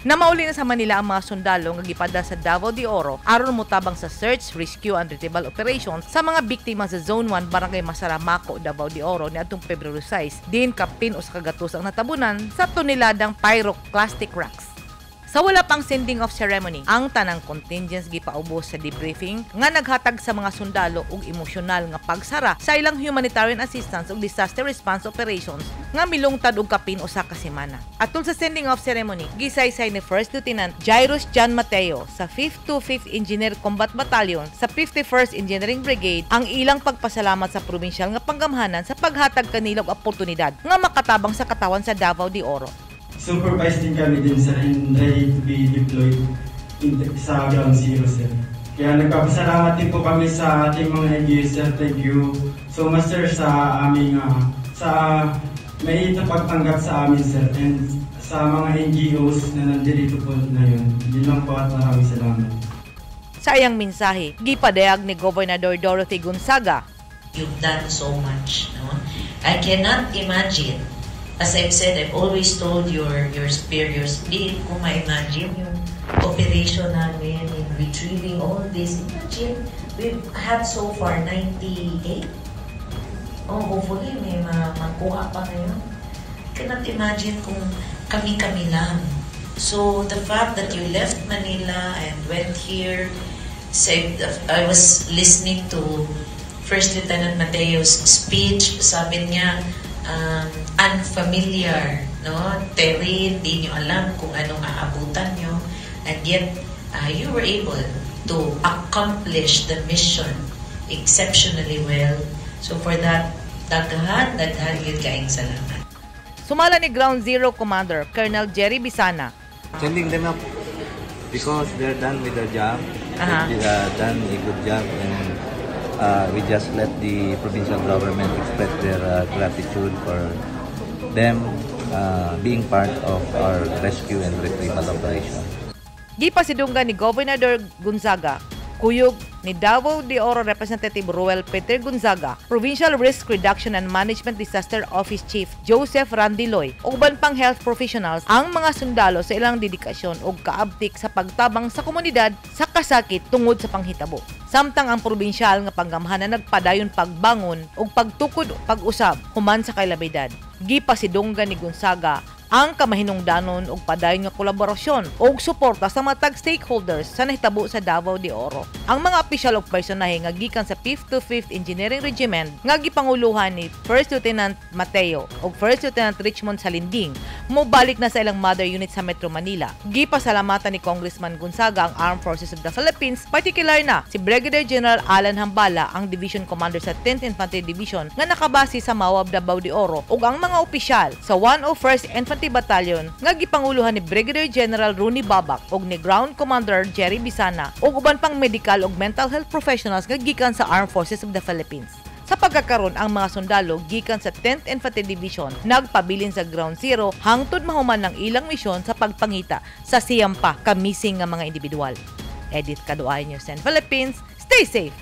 Namauli na sa Manila ang mga sundalo nga gipadala sa Davao de Oro aron motabang sa search, rescue and retrieval operations sa mga biktima sa Zone 1, Barangay Masara, Maco, Davao de Oro niadtong Pebrero 6, din kapin 1 ka gatos ang natabunan sa toneladang pyroclastic rocks. Sa wala pang sending off ceremony, ang tanang contingents gipaubos sa debriefing nga naghatag sa mga sundalo og emosyonal nga pagsara sa ilang humanitarian assistance ug disaster response operations nga milungtad og kapin 1 ka semana. Atol sa sending off ceremony, gisaysay ni First Lieutenant Jairus John Mateo sa 5th to 5th Engineer Combat Battalion sa 51st Engineering Brigade ang ilang pagpasalamat sa probinsyal nga panggamhanan sa paghatag kanila og oportunidad nga makatabang sa katawan sa Davao de Oro. Supervised din kami din, sir, and ready to be deployed sa Ground Zero, sir. Kaya nagpapasalamat din po kami sa ating mga NGO, sir. Thank you so much, sir, sa may pagtanggap sa amin, sir, and sa mga NGOs na nandito po ngayon. Yun lang po at maraming salamat. Sa iyang mensahe, gipadayag ni Gobernador Dorothy Gonzaga You've done so much. No? I cannot imagine. As I've said, I've always told your superiors, hindi ko ma-imagine yung operation namin in retrieving all this. Imagine, we've had so far 98. Oh, hopefully may makuha pa ngayon. I cannot imagine kung kami-kami lang. So, the fact that you left Manila and went here, say, I was listening to First Lieutenant Mateo's speech, sabi niya, unfamiliar, no? Terrain, di nyo alam kung anong aabutan nyo. And yet, you were able to accomplish the mission exceptionally well. So for that, daghan, daghan gyud kaayong salamat. Sumala ni Ground Zero Commander Colonel Jerry Bisana, Sending them up because they're done with their job. They've done a good job and we just let the provincial government express their gratitude for them being part of our rescue and retrieval operation. Gipasidunggan ni Gobernador Gonzaga, kuyog ni Davao de Oro Representative Ruel Peter Gonzaga, Provincial Risk Reduction and Management Disaster Office Chief Joseph Randiloy, ug uban pang health professionals ang mga sundalo sa ilang dedikasyon ug kaabtik sa pagtabang sa komunidad sa kasakit tungod sa panghitabo. Samtang ang probinsyal nga panggamhanan nagpadayon pagbangon ug pagtukod pag-usab human sa kalamidad, gipasidunggan ni Gonzaga ang kamahinungdanon ug padayon nga kolaborasyon ug suporta sa matag stakeholders sa nahitabo sa Davao de Oro. Ang mga opisyal ug personahe nga gikan sa 5th to 5th Engineering Regiment nga gipanguluhan ni First Lieutenant Mateo ug First Lieutenant Richmond Salinding mobalik na sa ilang mother unit sa Metro Manila. Gipasalamatan ni Congressman Gonzaga ang Armed Forces of the Philippines, particular na si Brigadier General Alan Hambala, ang Division Commander sa 10th Infantry Division nga nakabase sa Mawab, Davao de Oro, ug ang mga opisyal sa 101st Infantry Battalion nga gipanguluhan ni Brigadier General Rooney Babak ug ni Ground Commander Jerry Bisana ug uban pang medical ug mental health professionals nga gikan sa Armed Forces of the Philippines. Sa pagkakaron, ang mga sundalo gikan sa 10th Infantry Division nagpabilin sa Ground Zero hangtod mahuman ang ilang misyon sa pagpangita sa 90 pa ka missing nga mga individual. Edith Kaduay, News 10 Philippines. Stay safe.